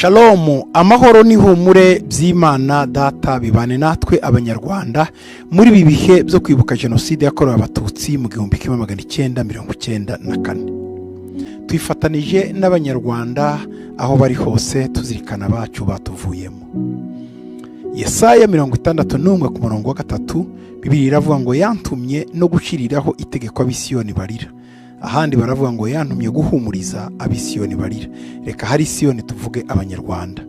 Shalomu, amahoro n'ihumure by'Imana Data bibane natwe Abanyarwanda muri ibi bihe byo kwibuka Jenoside yakorewe Abatutsi mu 1994. Twifatanije n'Abanyarwanda aho bari hose, tuzirikana abacu batuvuyemo. Yesaya 61 ku murongo wa 3, Bibiliya iravuga ngo: "Yantumye no guciriraho itegeko ab'Isiyoni barira." Ahandi baravuga ngo: "Yantumye guhumuriza ab'Isiyoni barira." Reka hari Isiyoni tuvuge Abanyarwanda.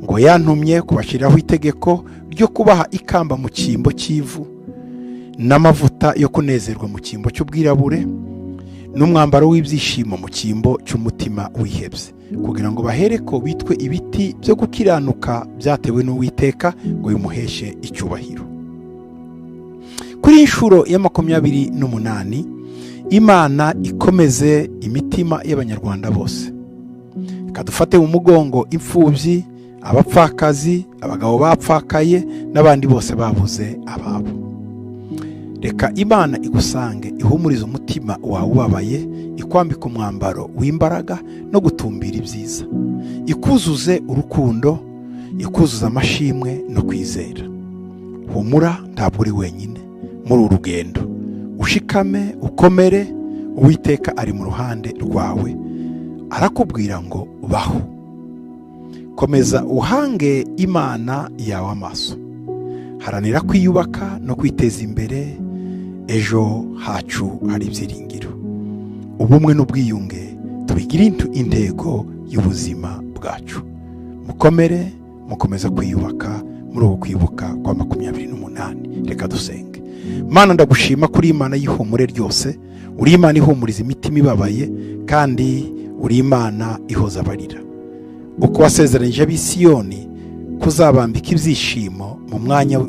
Ngo: "Yantumye kubashyiriraho itegeko ryo kubaha ikamba mu cyimbo cy'ivu, n'amavuta yo kunezerwa mu cyimbo cy'ubwirabure, n'umwambaro w'ibyishimo mu cyimbo cy'umutima wihebye, kugira ngo bahereko bitwe ibiti byo gukiranuka byatewe n'Uwiteka, ngo bimuheshe icyubahiro." Kuri iyi nshuro ya 28, Imana ikomeze imitima y'Abanyarwanda bose. Reka dufate mu mugongo imfubyi, abapfakazi, abagabo bapfakaye n'abandi bose babuze ababo. Reka Imana igusange, ihumurize umutima wawe ubabaye, ikwambika umwambaro w'imbaraga no gutumbira ibyiza, ikuzuze urukundo, ikuzuze amashimwe no kwizera. Humura, ntabwo uri wenyine muri uru rugendo. Ushikame, ukomere, Uwiteka ari mu ruhande rwawe, arakubwira ngo: "Baho, komeza uhange Imana yawe amaso, haranira kwiyubaka no kwiteza imbere. Ejo hacu hari ibyiringiro." Ubumwe n'ubwiyunge tubigire intego y'ubuzima bwacu. Mukomere, mukomeze kwiyubaka muri ubu kwibuka kwa 28. Reka dusenge. Mana, ndagushima kuri Imana y'ihumure ryose. Uri Imana ihumuriza imitima ibabaye, kandi uri Imana ihoza abarira. Uko wasezeranyije ab'Isiyoni kuzabambika ibyishimo mu mwanya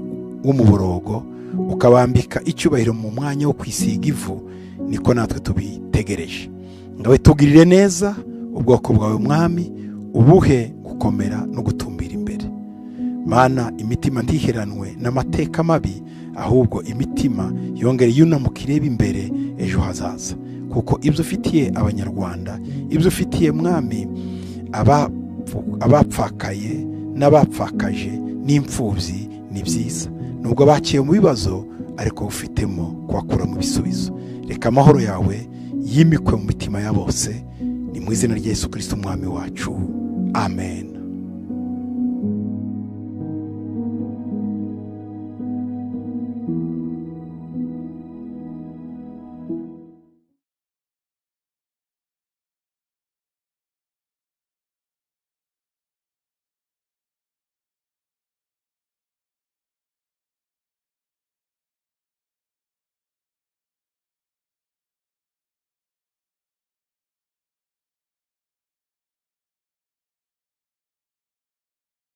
w'umuborogo, ukabambika icyubahiro mu mwanya wo kwisiga ivu, niko natwe tubitegereje. Ngawe tugirire neza ubwoko bwawe, Mwami, ubuhe gukomera no gutumbira imbere. Mana, imitima ntiheranwe n'amateka mabi, ahubwo imitima yongere yunamuka irebe imbere ejo hazaza, kuko ibyo ufitiye Abanyarwanda, ibyo ufitiye, Mwami, abapfakaye n'abapfakaje n'imfubyi ni byiza. Nubwo baciye mu bibazo, ariko ufitemo kubakura mu bisubizo. Reka amahoro yawe yimikwe mu mitima ya bose. Ni mu izina rya Yesu Kirisito Umwami wacu, amen.